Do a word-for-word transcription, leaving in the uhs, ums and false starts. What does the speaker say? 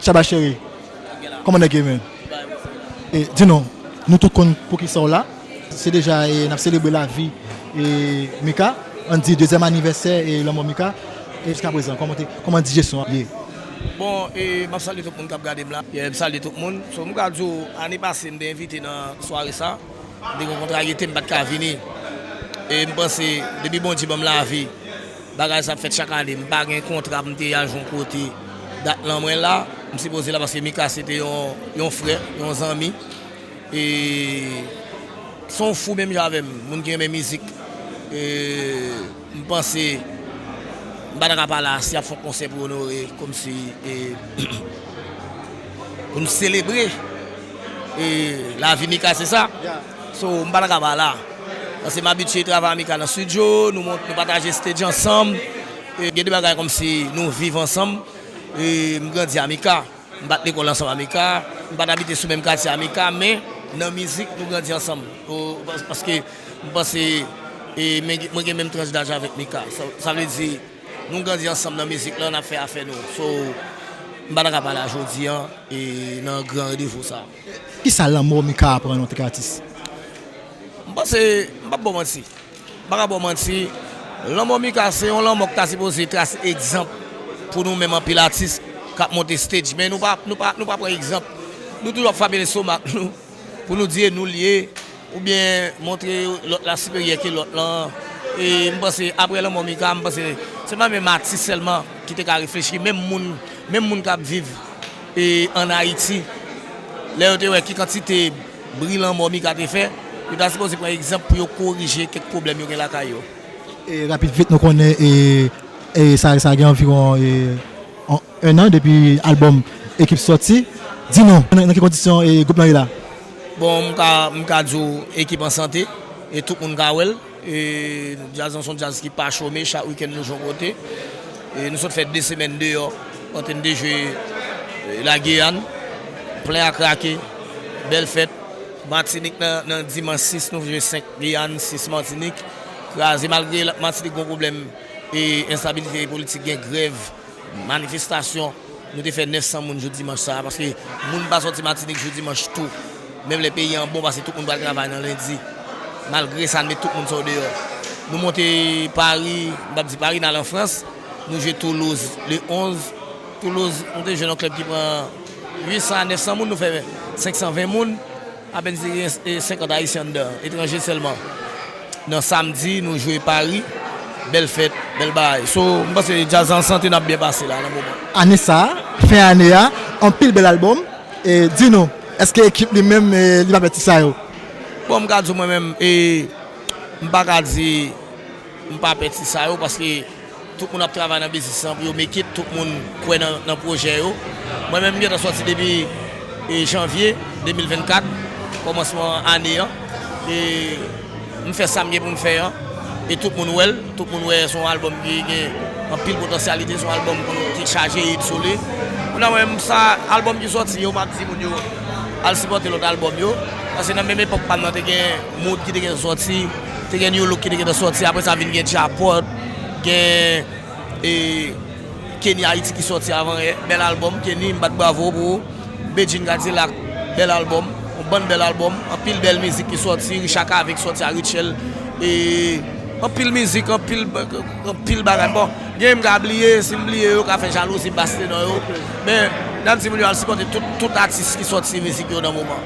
Shabba Cherie, kòman nèg ye, men? E, di nou, nou tout konn poukisa w la. Se deja, e, n ap selebre lavi, e, Mika. Ann di dezyèm anivèsè, e, lanmò Mika. E jiska prezan, kòman te, kòman dijesyon an ye? Bon, e, m ap salye tout moun k ap gade m la. Yeah, m salye tout moun. So, m ka di w, ane pase, m te envite nan sware sa. M te gen kontra gete, m pa t ka vini. E m panse, depi Bondye ban m lavi, bagay sa ap fèt chak ane. M pa gen kontra pou m te al jwe yon kote. Dat lan mwen la, m sipoze la paske Mika se te yon, yon frè, yon zanmi. E se yon fou menm jan avè m, moun ki renmen mizik. E m panse, m pa ta ka pa la si y ap fè yon konsè pou onore, kòmsi, e, pou n selebre, e, lavi Mika, se sa. So, m pa ta ka pa la. Paske m abitye travay a Mika nan estidyo, nou mont, nou pataje stage ansanm. E, gen de bagay kòmsi nou viv ansanm. E, m grandi a Mika. M pa t lekòl ansanm a Mika. M pa t abite sou menm katye a Mika, men nan mizik, nou grandi ansanm. O, pas-, paske m panse, e, men, mwen gen menm tranch daj avèk Mika. Sa, sa vle di, nou grandi ansanm nan mizik lan, n ap fè afè nou. So, m pa ta ka pa la jodi an, e, nan gran randevou sa. Kisa lanmò Mika aprann w antanke atis? M panse, m p ap ba w manti. M pa ka ba w manti, lanmò Mika se yon lanmò ki ta sipoze trase egzanp pou nou menm anpil atis k ap monte stage. Men nou pa, nou pa, nou pa pran egzanp. Nou toujou ap frape lestomak nou pou nou di e nou l ye, oubyen montre lòt la siperyè ke lòt lan. E m panse apre lanmò Mika, m panse se pa menm atis sèlman ki te ka reflechi, menm moun, menm moun k ap viv, e, ann Ayiti, lè yo te wè ki kantite bri lanmò Mika te fè, yo ta sipoze pran egzanp pou yo korije kèk pwoblèm yo gen lakay yo. E rapid vit, nou konnen, e, e sa, sa gen anviwon, e, an, en an depi albòm Ekip sòti. Di nou, nan, nan ki kondisyon, e, gwoup lan ye la? Bon, m ka, m ka di w Ekip an sante, e tout moun ka wè l. E djaz lan se yon djaz ki pa chome, chak wikenn nou jwe yon kote. E nou sot fè de semèn deyò, kote n te jwe, e, Lagiyàn, plen a krake, bèl fèt. Matinik nan, nan dimanch sis, nou jwe senk Giyàn, sis Matinik. Kraze, malgre la, Matinik gen pwoblèm, e, enstabilite politik, gen grèv, manifestasyon. Nou te fè nèf san moun jou dimanch sa a, paske moun pa sòti Matinik jou dimanch tou. Menm lè peyi an bon, paske tout moun pral travay nan lendi. Malgre sa, n met tout moun sa yo deyò. Nou monte Pari, m p ap di Pari, n al an Frans. Nou jwe Toulouz le onz. Toulouz, nou te jwe nan yon klèb ki pran uit san a nèf san moun, nou fè senk san ven moun. Apèn si gen, e, senkant Ayisyen anndan, etranje sèlman. Nan samdi, nou jwe Pari. Bèl fèt, bèl bagay. So, m panse djaz an sante, n ap byen pase la, nan moman. Ane sa a, fen ane a, anpil bèl albòm. E di nou, èske Ekip li menm, e, li pa pè ti sa yo? Bon, m ka di w mwen menm, e, m pa ka di m pa pè ti sa yo, paske tout moun ap travay nan biznis lan pou yo make it, tout moun kwè nan, nan pwojè yo. Mwen menm, m gentan sòti depi, e, janvye de mil vennkat, kòmansman ane an. E m fè sa m gen pou m fè an, e tout moun wè l, tout moun wè se yon albòm ki gen anpil potansyalite, se yon albòm ki chaje hit sou li. Kounye a, mwen menm, sa, albòm ki sòti yo, m ap di moun yo al sipòte lòt albòm yo, paske nan menm epòk pa m nan, te gen Mood ki te gen sòti, te gen New Look ki te gentan sòti, apre sa vin gen Djapòt, gen, e, Kenny Haiti ki sòti avan yè, bèl albòm, Kenny, m bat bravo pou ou. Bedjine Kadilak, bèl albòm, yon bann bèl albòm, anpil bèl mizik ki sòti, Richard Cavé ki sòti a Rutshelle, e, anpil mizik, anpil, anpil bagay. Bon, gen m ka bliye, si m bliye yo, ka fè jalouzi, m pa site non yo. Men, n ap di moun yo al sipòte tout, tout atis ki sòti mizik yo nan moman.